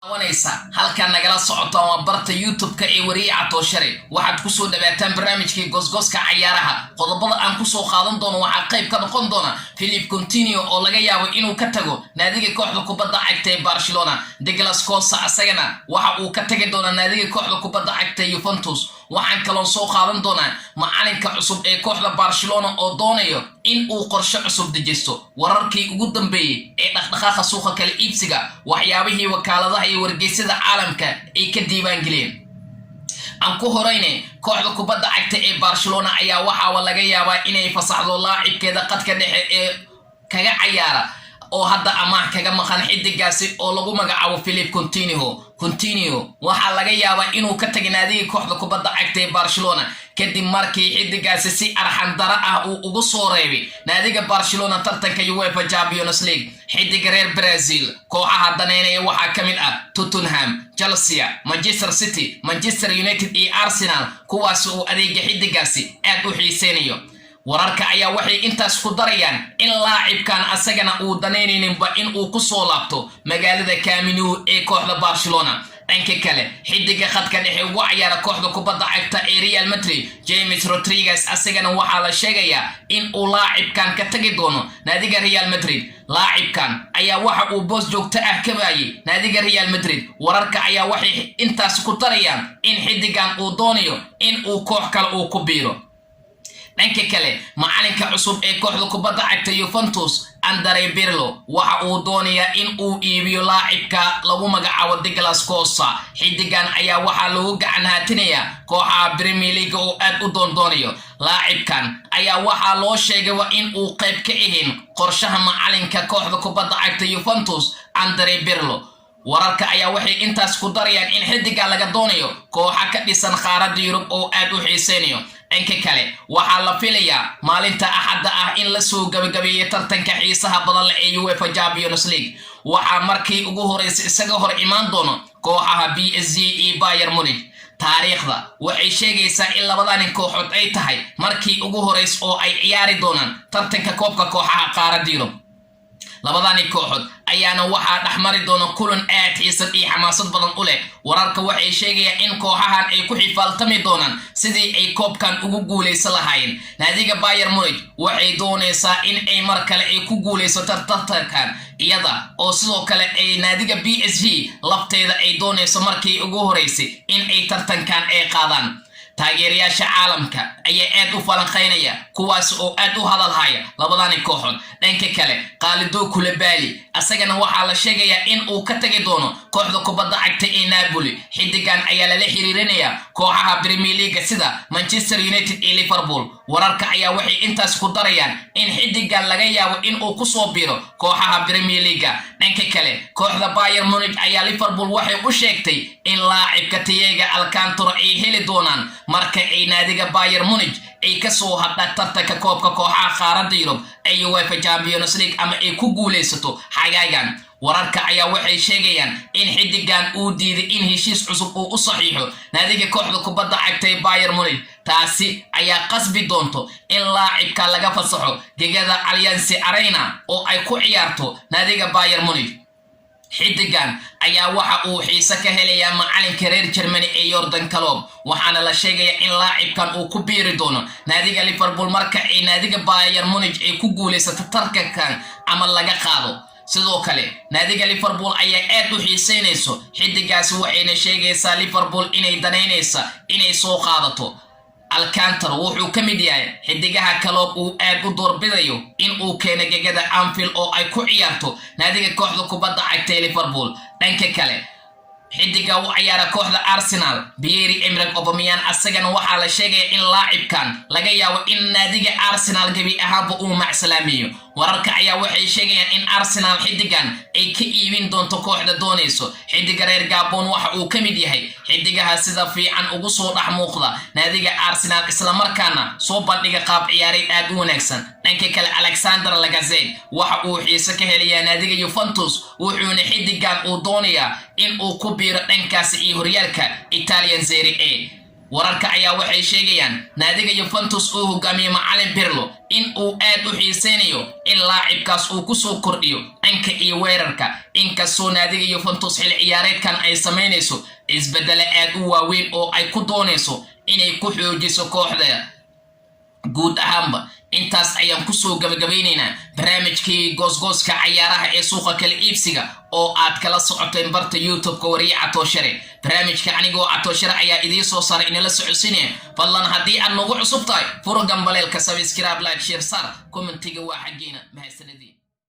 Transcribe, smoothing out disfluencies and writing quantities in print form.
Daawanaysa halkaa nagala socoto ama barta YouTube-ka ee Wariye Catooshare. Waxaad kusoo dhawaataan barnaamijkii Goosgooska Cayaaraha. Qodobada aan kusoo qaadan doono waxaa qayb ka noqon doona Philippe Coutinho oo laga yaabo inuu ka tago naadiga kooxda kubadda cagta ee Barcelona. Douglas Costa asagana waxa uu ka tagi doonaa naadiga kooxda kubadda cagta ee Juventus. Waxaan kaloo soo qaadan doonaa macalinka cusub ee kooxda Barcelona oo doonayo in uu qorshe cusub dejisto, wararkii ugu dambeeyey ee dhaqdhaqaaqa suuqa kala iibsiga, waxyaabihii wakaaladaha iyo wargeysyada caalamka ay ka diiwaangeliyeen. Aan ku horeyne, kooxda kubadda cagta ee Barcelona ayaa waxaaba laga yaabaa inay fasaxdo laacibkeeda qadka dhexe ee kaga cayaara oo hadda amaah kaga maqan, xidigaasi oo lagu magacaabo Philippe Coutinho. Coutinho waxaa laga yaabaa inuu ka tagay naadiga kooxda kubadda cagta ee Barcelona kadib markii xidigaasi si arxandaro ah uu ugu soo reebay naadiga Barcelona tartanka UEFA Champions League. Xidiga reer Brazil kooxaha daneynaya waxaa ka mid ah Tottenham, Chelsea, Manchester City, Manchester United iyo Arsenal, kuwaas uu adeega xidigaasi aad u xiiseynayo. Wararka ayaa waxay intaas ku darayaan in laacibkan asagana uu danaynayninba in uu ku soo laabto magaalada Camp Nou ee kooxda Barcelona. Dhanka kale, xidiga khadka dhexe ugu cayaara kooxda kubadda cagta ee Real Madrid, James Rodriguez, asagana waxaa la sheegayaa in uu laacibkan ka tagi doono naadiga Real Madrid. Laacibkan ayaa waxa uu boos joogto ah ka waayay naadiga Real Madrid. Wararka ayaa waxay intaas ku darayaan in xidigan uu doonayo in uu koox kale uu ku biiro. Dhanka kale, macalinka cusub ee kooxda kubadda cagta Juventus, Andrea Pirlo, waxa uu doonayaa in uu iibiyo laacibka lagu magacaabo Douglas Costa. Xidigan ayaa waxaa lagu gacan haatinayaa kooxaha Premier League oo aad u doondoonayo. Laacibkan ayaa waxaa loo sheegay waa in uu qayb ka ahayn qorshaha macalinka kooxda kubadda cagta Juventus, Andrea Pirlo. Wararka ayaa waxay intaas ku darayaan in xidiga laga doonayo kooxa ka dhisan qaaradda Yurub oo aad u xiiseynayo. Dhanka kale, waxaa la filayaa maalinta Axadda ah in lasoo gabagabeeyay tartanka xiisaha badan leh ee UEFA Champions League. Waxaa markii ugu horeysa isaga hor imaan doono kooxaha PSG iyo Bayern Munich. Taariikhda waxay sheegaysaa in labadanin kooxood ay tahay markii ugu horeysa oo ay ciyaari doonaan tartanka koobka kooxaha qaaradda Yurub. Labadani kooxood ayaana waxaa dhexmari doona kulan aad xiisad iyo xamaasad badan u leh. Wararka waxay sheegayaan in kooxahan ay ku xifaaltami doonaan sidii ay koobkan ugu guulaysan lahaayeen. Naadiga Bayern Munich waxay doonaysaa in ay mar kale ay ku guulaysato tartankan, iyada oo sidoo kale ay naadiga PSG lafteeda ay doonayso markii ugu horeysay in ay tartankan ay qaadaan. Taageerayaasha caalamka ayaa aad u falanqaynaya, kuwaas oo aad u hadalhaya labadani kooxood. Dhanka kale, Kalidou Koulibaly asagana waxaa la sheegayaa in uu ka tagi doono kooxda kubadda cagta ee Napoli. Xidigan ayaa lala xiriirinayaa kooxaha Premier League sida Manchester United iyo Liverpool. Wararka ayaa waxay intaas ku darayaan in xidigan laga yaabo in uu kusoo biro kooxaha Premier League. Dhanka kale, kooxda Bayern Munich ayaa Liverpool waxay u sheegtay in laacibka Thiago Alcantara ay heli doonaan marka ay naadiga Bayern Munich ay kasoo hadha tartanka koobka kooxaha qaaradda Yurub ee UEFA Champions League ama ay ku guulaysato xagaagan. Wararka ayaa waxay sheegayaan in xidigan uu diiday in heshiis cusub uu u saxiixo naadiga kooxda kubadda cagta ee Bayern Munich. Taasi ayaa qasbi doonto in laacibka laga fasaxo gegada Allianz Arena oo ay ku ciyaarto naadiga Bayern Munich. Xidigan ayaa waxa uu xiise ka helayaa macalinka reer Germany ee Jurgen Klopp, waxaana la sheegayaa in laacibkan uu ku biiri doono naadiga Liverpool marka ay naadiga Bayern Munich ay ku guulaysato tartankan ama laga qaado. Sidoo kale, naadiga Liverpool ayaa aad u xiiseynayso xidigaasi, waxayna sheegaysaa Liverpool inay danaynaysa inay soo qaadato. Alcantara wuxuu ka mid yahay xidigaha Klopp uu aad u doorbidayo in uu keeno gegada Anfield oo ay ku ciyaarto naadiga kooxda kubadda cagta ee Liverpool. Dhanka kale, xidiga u ciyaara kooxda Arsenal, Pierre Emerick Aubameyang, asagana waxaa la sheegaya in laacibkan laga yaabo in naadiga Arsenal gebi ahaanba uu macsalaameeyo. Wararka ayaa waxay sheegayaan in Arsenal xidigan ay ka iibin doonto kooxda doonayso. Xidiga reer Gabon waxa uu ka mid yahay xidigaha sida fiican ugu soo dhex muuqda naadiga Arsenal, islamarkaana soo bandhiga qaab ciyaareed aad u wanaagsan. Dhanka kale, Alexandre Lacazette waxa uu xiise ka helayaa naadiga Juventus, wuxuuna xidigan uu doonayaa in uu ku biiro dhankaasi iyo horyaalka Italian Serie A. Wararka ayaa waxay sheegayaan naadiga Yuventus uu hogaamiyey macalin Pirlo in uu aad u xiiseynayo in laacibkaas uu kusoo kordhiyo dhanka iyo weerarka, inkastoo naadiga Yuventus xil ciyaareedkan ay samaynayso isbedele aad u waaweyn oo ay ku doonayso inay ku xoojiso kooxda guud ahaanba. Intaas ayaan kusoo gabagabaynaynaa barnaamijkii goosgooska cayaaraha ee suuqa kala iibsiga oo aad kala socoteen barta YouTube-ka Wariye Catooshare. Barnaamijka anigoo Catooshare ayaa idiin soo saaray, inala socodsiinaya. Fadlan, haddii aad noogu cusub tahay, furo gambaleelka, subscribe, like, share, saar, commentiga waa xaggiina. Mahadsanadiin.